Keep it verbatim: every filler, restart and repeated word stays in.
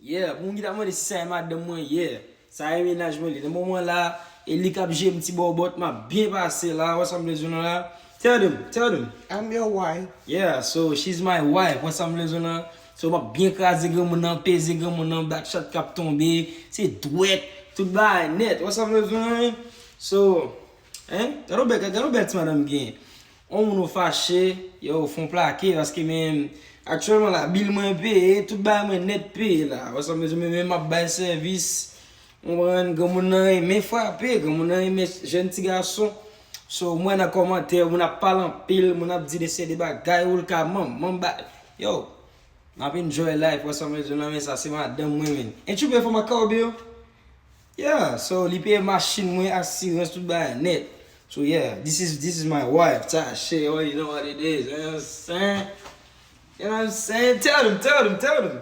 Yeah, pou moun ki ta mande si sa e madanm mwen, yeah. Sa e mennaj mwen li. Nan moman la, e li k ap jere m ti bòbòt, m ap byen pase la. Wè sa m vle di w la? Tell them, tell them. I'm your wife. Yeah, so she's my wife. Wè sa m vle di w la? So m ap byen kraze granmoun nan, peze granmoun nan, back shot k ap tonbe, se dwèt, tout bagay nèt. Wè sa m vle di w la? So, hein? Gade yon bèl, gade yon bèl ti madanm m gen. On moun ou fache, yo, fon plake, paske men aktyèlman la, bil mwen peye, tout bagay mwen nèt peye la. Wè sa m vle di w, men m ap bay sèvis. Ou konprann? Granmoun nan renmen frape, granmoun nan renmen jèn ti gason. So, mwen nan kòmantè, moun ap pale anpil, moun ap di de seri de bagay, ou l ka manman ba. Yo, m ap enjoy life, wè sa m vle di w la, men sa se madanm mwen, men. Ain't you pay for my car bill? Yeah, so li peye machin mwen, asirans, tout bagay nèt. So yeah, this is this is my wife, Tasha. You already know what it is. You know what I'm saying? You know what I'm saying? Tell them, tell them, tell them.